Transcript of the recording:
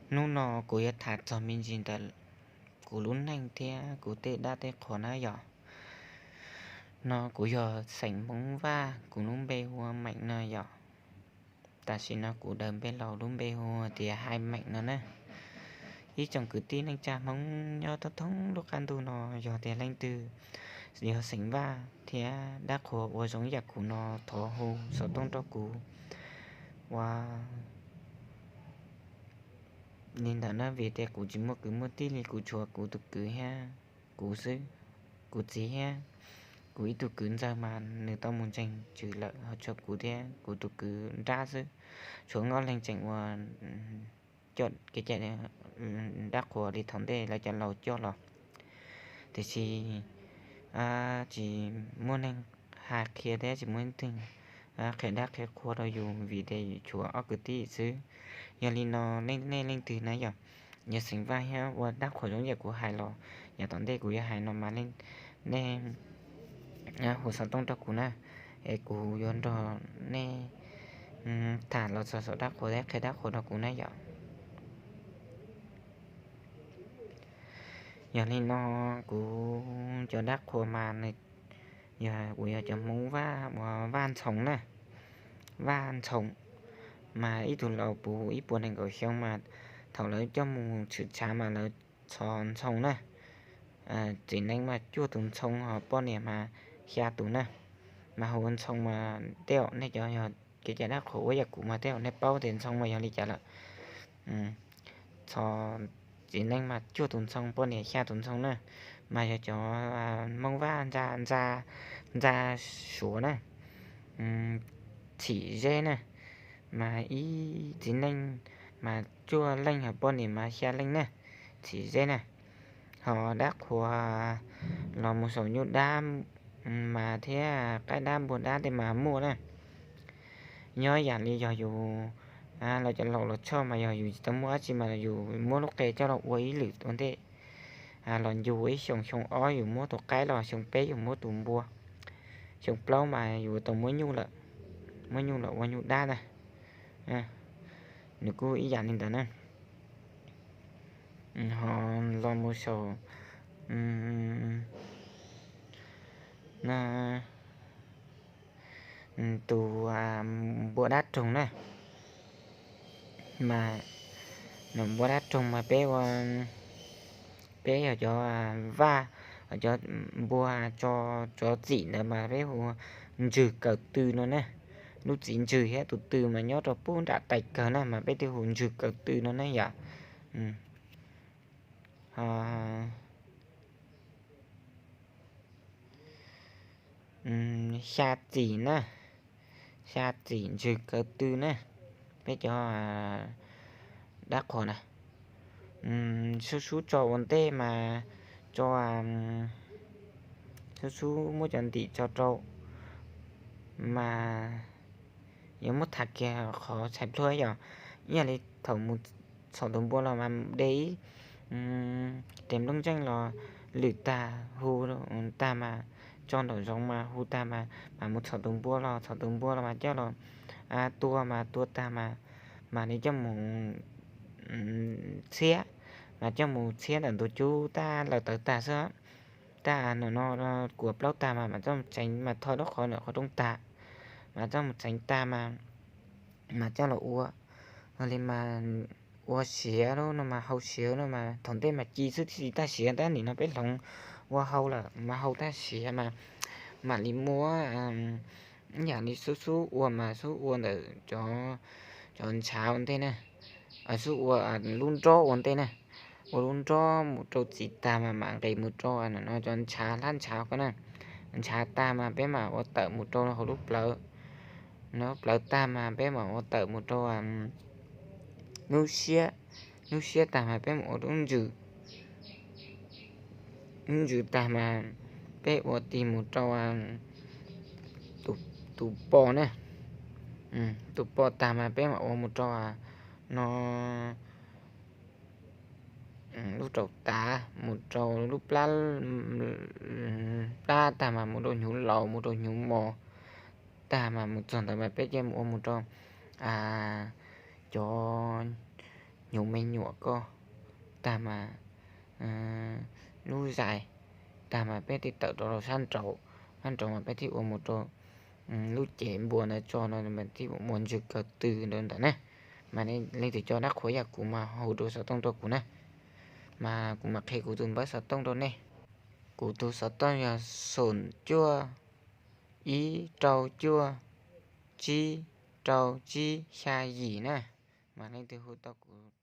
Hnub no kuv yuav tham txog me ntsis ntawm kuv lub neej thiab kuv tej dab tej qhua na yom. No kuv yog xeem Hmoob Vaj, kuv lub npe hu ua Meem no yom. Tam sim no kuv daws npe laus lub npe hu tias Hais Meem no na. Ib tsoom kwv tij neej tsa Hmoob nyob thoob thoob lub qab ntuj no, yog tias leej twg yog xeem Vaj thiab dab qhua ua zoo yam kuv no, thov hu xov tooj rau kuv. Ua li ntawd na, vim tias kuv tsis muaj kwv muaj tij li, kuv tshuav kuv tus kwv thiab kuv xwb, kuv txiv thiab kuv ib tug kwv ntxawg mas nws tau mus ntseeg tswv lawm, ho tshuav kuv thiab kuv tus kwv nrab xwb. Tshuav nkauj leeg tseem ua coj kev cai dab qhua li thaum ntej lawv cov laus coj los. Tiam sis tsis muaj neeg hais qhia thiab tsis muaj neeg qhia dab qhia qhua rau yus vim tias tshuav ob kwv tij xwb. Yog li no, nej leej twg na yog, yog xeem Vaj thiab ua dab qhua zoo yam kuv hais los, yav tom ntej kuv yuav hais no mas nej hu xov tooj rau kuv na, es kuv yuav nrog nej tham los txog saum dab qhua thiab qhia dab qhua rau kuv na yom. Yog li no, kuv cov dab qhua mas nws yog, kuv yog cov Hmoob Vaj uas Vaj Ntxhoo na, Vaj Ntxhoo. Mas ib tug laus puv ib puas nees nkaum xyoo mas thaum lawv coj mus tshwm tshav mas lawv txhos ntxhoo na. Txiv neej mas cuaj tus ntxhoo, ho poj niam mas xya tus na. Mas hu ua Ntxhoo mas tej zaum nej cov yog kev cai dab qhua ua yam kuv mas tej zaum nej paub tias Ntxhoo mas yog li cas lawm. Txhos, txiv neej mas cuaj tus ntxhoo, poj niam xya tus ntxhoo na. Mas yog cov Hmoob Vaj ntxa, ntxa Suav na, Txhim Zeb na. Mas ib txiv neej mas cuaj leej, ho poj niam mas xya leej na, Txhim Zeb na. Ho dab qhua los mus saum nyuj dab mas thiab qaib dab npua dab tej mas muaj na. Nyob yam li yog yus, lawv cov laus los tshoj mas yog yus tsis tau muaj dab tsi mas yus muab lub qe coj los ua ib lwm ua ntej, los ncu ib xyoos, xyoo ob yus muab tus qaib los, xyoo peb yus muab tus npua, xyoo plaub mas yus tau muab nyuj lawm, muab nyuj los ua nyuj dab na. Nws kuj ib yam li ntawd na. Ho los mus saum na, tus npua dab roog na. Mas npua dab roog mas peb ua, peb yog cov vaj, cov npua tso, tso txim ntawd mas peb hu ntswg kaw tw no na. Lub txiv ntswg thiab tus tw mas nyob rau pub nram tais kawg na mas peb thiaj hu ntswg kaw tw no na yom. Xya txim na, xya txim ntswg kaw tw na, peb cov dab qhuas na. Sub sub tso ua ntej mas tso, sub sub muab cov ntim tso rau mas yuav muab tham kiag qhov txhais plhuaj yom. Ib yam li thaum mus txhom tus npua los mas de ib tes nplooj ntsej los lwm tag hu tag mas tso nraum zoov mas hu tag mas, mas mus txhom tus npua los, txhom tus npua los mas coj los tua mas tua tag mas, mas nws coj mus txhiab, mas coj mus txhiab ntawm ntug cub tag lawm tawv tag xwb. Tag no no kuas plaub tag mas, mas coj mus tseev mas thoj lub qhov ntawm qhov rooj tag, mas coj mus tseev tag mas, mas coj los ua, ua li mas ua siav lub no mas hau siav no mas thaum ntej mas ci xwb tsis tag siav, tab nim no peb hloov ua hau lawm mas hau tag siav mas mam li muab, ib yam li xub xub ua mas xub ua ntawm cov ntshav ua ntej na, xub ua lub nrob ua ntej na, ua lub nrob mus rau txiv tag mas mam nqis mus rau no cov ntshav hlab ntshav ko na. Ntshav tag mas peb mam ua tawm mus rau hauv lub plawv, lub plawv tag mas peb mam ua tawm mus rau lub siab, lub siab tag mas peb mam ua lub ntsws, lub ntsws tag mas peb ua tig mus rau tus pos na, tus pos tag mas peb mam ua mus rau no, lub raum tav mus rau lub plab, plab tag mas mus rau hnyuv laus, mus rau hnyuv mos, tag mas mus txog ntawd mas peb cia mus ua mus rau cov nyuam me nyuam koj tag mas lub zais tag mas peb thiaj tawm rau sab nraud, sab nraud mas peb thiaj ua mus rau lub cev npua ntawd tso no mas thiaj ua ntsws kaw tw ntawd ntawm na. Mas leej twg coj dab qhuas yam kuv mas hu rau xov tooj rau kuv na, mas kuv mam qhia kuv tus npawb xov tooj rau nej. Kuv tus xov tooj yog xoom cuaj ib rau cuaj tsib rau tsib xya yim na. Mas leej twg hu tau kuv